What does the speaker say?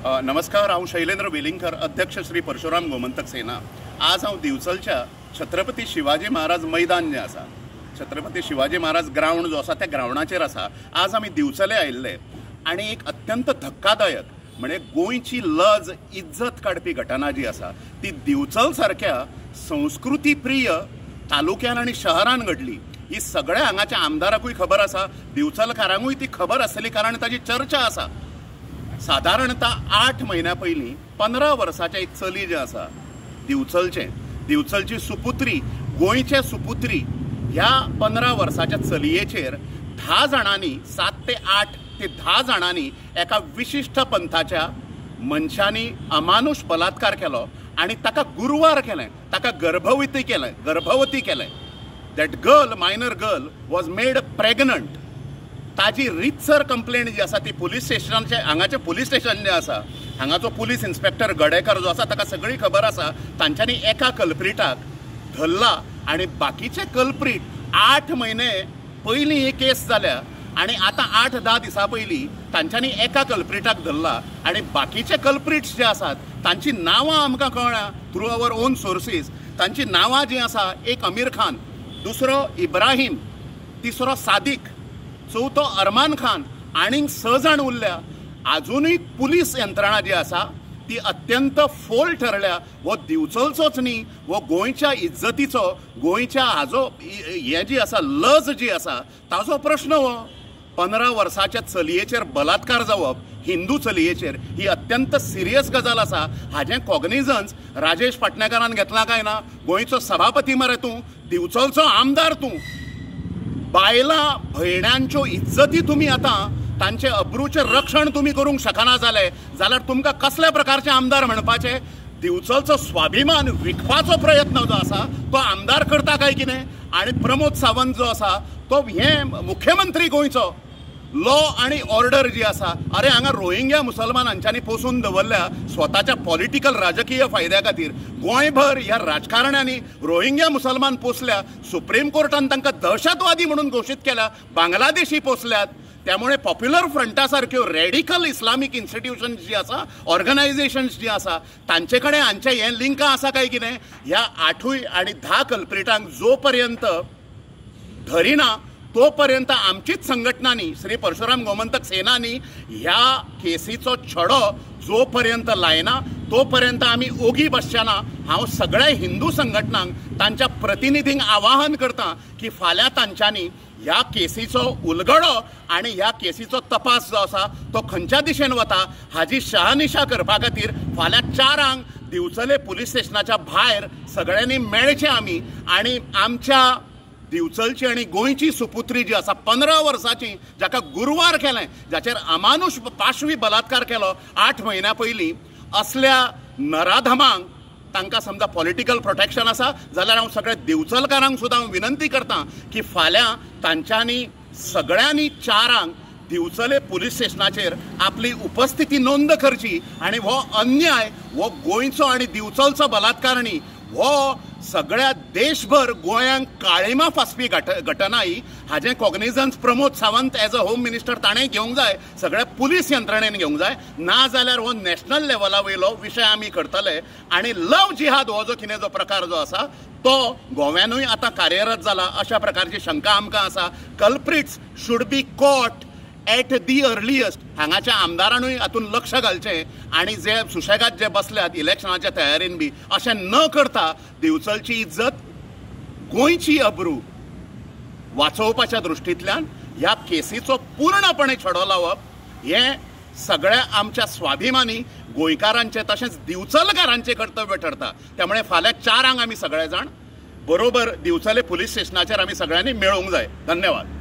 नमस्कार, हांव शैलेंद्र वेलिंगकर, अध्यक्ष श्री परशुराम गोमंतक सेना। आज हांव दिवचलच्या छत्रपती शिवाजी महाराज मैदान जें आसा, छत्रपती शिवाजी महाराज ग्रावंड जो आसा त्या ग्रावंडाचेर आसा। आज आमी दिवचले आयिल्ले आनी एक अत्यंत धक्कादायक म्हणजे गोंयची लज इज्जत काडपी घटना जी आसा ती दिवचल सारक्या संस्कृती प्रिय तालुक्यान आनी शहरान घडली। ही सगळ्या हांगाच्या आमदाराकूय खबर आसा, दिवचलकारांकूय ती खबर आसली, कारण ताजी चर्चा आसा। सादारणतः 8 म्हयन्या पयलीं 15 वर्साचें एक चली जें आसा दिवचलचें, दिवचलची सुपुत्री, गोंयचे सुपुत्री, ह्या 15 वर्साच्या चलयेचेर 10 जाणांनी, 7 ते 8 ते 10 जाणांनी एका विशिश्ट पंथाच्या मनशांनी अमानुष बलात्कार केलो आनी ताका गुरवार केलें, ताका गर्भवती केलें, गर्भवती केलें। That girl, minor girl, was made pregnant. ताजी रितसर कंप्लेंट जी आसा ती पुलीस स्टेशनाचे, हांगाचें पुलीस स्टेशन जें आसा हांगाचो पुलीस इन्स्पेक्टर गडेकर जो आसा ताका सगळी खबर आसा। तांच्यांनी एका कल्प्रिटाक धरला आनी बाकीचे कल्प्रीट 8 म्हयने पयलीं ही केस जाल्या आनी आतां 8-10 दिसां पयलीं तांच्यांनी एका कल्प्रिटाक धरला आनी बाकीचे कल्प्रिट्स जे आसात तांची नांवां आमकां कळ्ळ्या थ्रू our own sources. तांची नांवां जीं आसा, एक अमीर खान, दुसरो इब्राहीम, तिसरो सादिक, चवथो अरमान खान, आनीक 6 जाण उरल्या। आजुनूय पुलीस यंत्रणा जी आसा ती अत्यंत फोल ठरल्या। हो दिवचलचोच न्ही, हो गोंयच्या इज्जतीचो, गोंयच्या हाजो हे जी आसा लज जी आसा ताजो प्रश्न। हो 15 वर्साच्या चलयेचेर बलात्कार जावप, हिंदू चलयेचेर, ही अत्यंत सिरियस गजाल आसा। हाजें कॉग्निजन्स राजेश पाटणेकारान घेतलां काय ना? गोंयचो सभापती मरे तूं, दिवचलचो आमदार तूं, बायलां भयण्यांच्यो इज्जती तुमी आतां तांचे अब्रूचें रक्षण तुमी करूंक शकना जाले जाल्यार तुमकां कसल्या प्रकारचे आमदार म्हणपाचे? दिवचलचो स्वाभिमान विकपाचो प्रयत्न जो आसा तो आमदार करता काय कितें? आनी प्रमोद सावंत जो आसा तो हे मुख्यमंत्री गोंयचो, लॉ आनी ऑर्डर जी आसा, अरे हांगा रोहिंग्या मुसलमान हांच्यांनी पोसून दवरल्या स्वताच्या पॉलिटिकल राजकीय फायद्या खातीर। गोंयभर ह्या राजकारण्यांनी रोहिंग्या मुसलमान पोसल्या, सुप्रीम कोर्टान तांकां दहशतवादी म्हणून घोशीत केल्या, बांगलादेशी पोसल्यात। त्यामुळे पॉप्युलर फ्रंटा सारक्यो रेडिकल इस्लामीक इन्स्टिट्यूशन्स जी आसा, ऑर्गनायझेशन्स जी आसा, तांचे कडेन हांचें हें लिंकां आसा काय कितें? ह्या 8 आनी 10 कल्प्रिटांक जो पर्यंत धरिना तोपर्यंत आमचीच संघटनांनी, श्री परशुराम गोमंतक सेनानी ह्या केसीचो छडो जो पर्यंत लायना तोपर्यंत आमी ओगी बसचे ना। हांव सगळ्या हिंदू संघटनांक, तांच्या प्रतिनिधींक आवाहन करता की फाल्यां तांच्यांनी ह्या केसीचो उलगडो आनी ह्या केसीचो तपास जो आसा तो खंयच्या दिशेन वता हाजी शहानिशा करपा खातीर फाल्यां 4 दिवचले पुलीस स्टेशनाच्या भायर सगळ्यांनी मेळचें आमी आनी आमच्या दिवचलची आनी गोंयची सुपुत्री जी आसा 15 वर्साची, जाका गुरवार केलें, जाचेर अमानुष पाशवी बलात्कार केलो 8 म्हयन्या पयलीं, असल्या नराधमांक तांकां समजा पॉलिटिकल प्रोटेक्शन आसा जाल्यार हांव सगळ्या दिवचलकारांक सुद्दां हांव विनंती करता की फाल्यां तांच्यांनी सगळ्यांनी 4 दिवचले पुलीस स्टेशनाचेर आपली उपस्थिती नोंद करची आनी हो अन्याय, हो गोंयचो आनी दिवचलचो बलात्कार न्ही, हो सगळ्या देशभर गोंयांक काळीमा फासपी घटना ही। हाजें cognizance Pramod Sawant as a home minister ताणें घेवंक जाय, सगळ्या पुलीस यंत्रणेन घेवंक जाय, ना जाल्यार हो नॅशनल लेवला वयलो विशय आमी करतले। आनी लव जिहाद हो जो कितें जो प्रकार जो आसा तो गोव्यानूय आतां कार्यरत जाला अशा प्रकारची शंका आमकां आसा। Culprits should be caught at the earliest. हांगाच्या आमदारानूय हातूंत लक्ष घालचें आनी जे सुशेगाद जे बसल्यात इलेक्शनाच्या तयारेन बी अशें न करता दिवचलची इज्जत, गोंयची अब्रू वाचोवपाच्या दृश्टींतल्यान ह्या केसीचो पूर्णपणे छडो लावप हें सगळ्या आमच्या स्वाभिमानी गोंयकारांचें तशेंच दिवचलकारांचें कर्तव्य ठरता। त्यामुळे फाल्यां 4 आमी सगळे जाण बरोबर दिवचले पुलीस स्टेशनाचेर आमी सगळ्यांनी मेळोवंक जाय। धन्यवाद।